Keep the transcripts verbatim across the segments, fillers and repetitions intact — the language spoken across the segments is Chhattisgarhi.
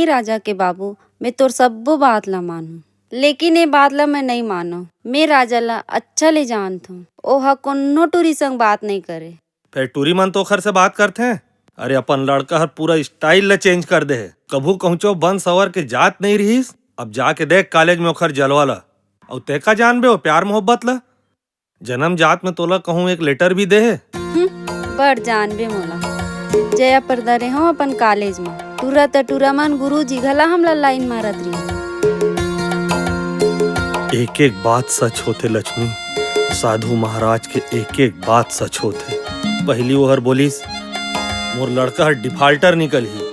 राजा के बाबू, मैं तोर सब्बो बात ला मानहूं, लेकिन ए बात ला मैं नइ मानव। मैं राजा ला अच्छा ले जानथंव, ओह कोनो टूरी संग बात नइ करे। फेर टूरी मन तो ओखर से बात करथे। अरे, अपन लड़का हर पूरा style ला change कर दे हे। कभू कहूंचो बन सवर के जात नइ रिहिस, अब जाके देख college में ओखर जलवा ला। अउ ते का जानबे ओ प्यार मोहब्बत ला? जनम जात में तोला कहूं एक letter भी दे हे। हम्म, बड़ जानबे मोला। जया परदा रेहंव अपन college में। टूरा त टूरा मन गुरुजी घला हमला line मारत रिहिन। एक एक बात सच होथे लक्ष्मी, साधु महाराज के एक एक बात सच होथे। पहिली ओहर बोलिस, "मोर लड़का हर defaulter निकलही,"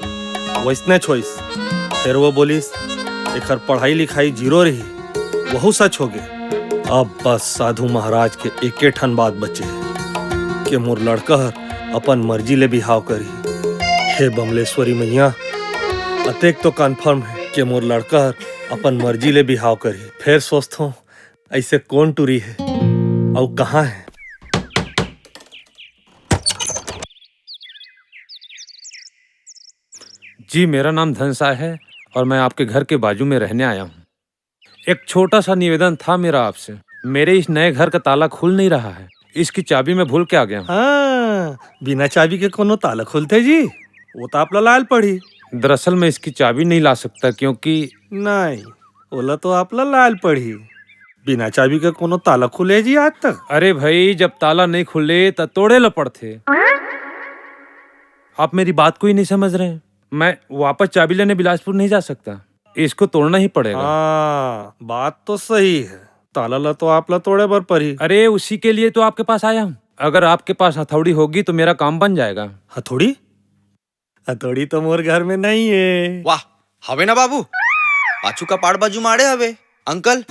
वइसनेच होइस। फेर वो बोलिस, "एखर पढ़ाई लिखाई zero रही," वहू सच होगे। अब बस साधु महाराज के एके ठन बात बचे हे कि मोर लड़का हर अपन मर्जी ले बिहाव करही। हे बमलेश्वरी मैया, अतेक तो confirm हे कि मोर लड़का हर अपन मर्जी ले बिहाव करही। फेर सोचथंव, अइसे कोन टूरी हे अउ कहां हे? जी, मेरा नाम धनसाय है और मैं आपके घर के बाजू में रहने आया हूँ। एक छोटा सा निवेदन था मेरा आपसे। मेरे इस नए घर का ताला खुल नहीं रहा है, इसकी चाबी मैं भूल के आ गया हूँ। हाँ, बिना चाबी के कोनो ताला खुलथे जी? वो तो आप ला लाय ल पड़ही। दरअसल मैं इसकी चाबी नहीं ला सकता क्योंकि नहीं, ओला तो आप ला लाय ल पड़ही। बिना चाबी के कोनो ताला खुले जी आज तक? अरे भाई, जब ताला नहीं खुले त तोड़े ल पड़थे। आप मेरी बात को ही नहीं समझ रहे हैं। मैं वापस चाबी लेने बिलासपुर नहीं जा सकता, इसको तोड़ना ही पड़ेगा। हाँ, बात तो सही है, ताला ला तो आप ला तोड़े बर पड़ही। अरे, उसी के लिए तो आपके पास आया हूँ। अगर आपके पास हथौड़ी होगी तो मेरा काम बन जाएगा। हथौड़ी? हथौड़ी तो मोर घर में नहीं है। वाह, हवे ना बाबू, पाछू का पाड़ बाजू माड़े हवे। अंकल,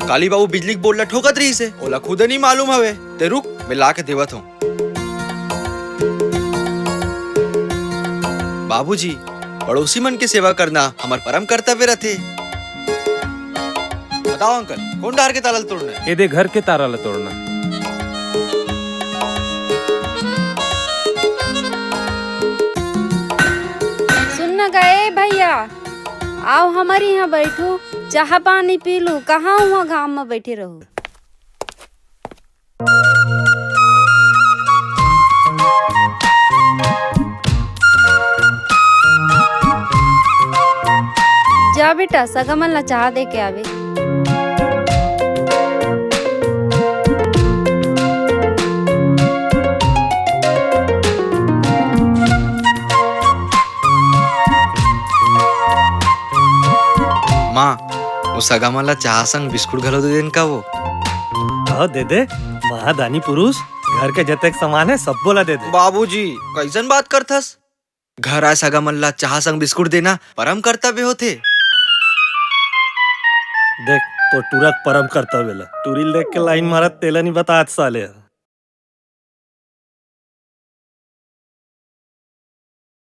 काली बाबू बिजली के बोर्ड ला ठोकत रहिस हे, ओला खुदे नहीं मालूम हवे। ते रुक, मैं ला के देवत हूँ। बाबूजी, पड़ोसी मन के सेवा करना हमर परम कर्तव्य रथे। बताओ अंकल, कोन डार के ताला ल तोड़ना है? एदे घर के ताला ल तोड़ना। सुन न गा ए भैया, आओ हमर इहाँ बैठू, चाहा पानी पी लू, कहाँ उहाँ घाम म बैठे रहू। जा बेटा, सगा मन ला चाहा दे के आवे। माँ, वो सगा मन ला चाहा संग बिस्कुट घलो दे देन का वो? हाँ, दे दे। महादानी पुरुष, घर के जतेक सामान है, सब्बो ला दे दे। बाबूजी, कइसन बात करथस? घर आए सगा मन ला चाहा संग बिस्कुट देना परम कर्तव्य होथे। देख, तो टूरा के परम कर्तव्य ला। टूरी ल देख के लाइन मारत तेला नहीं बतात साले।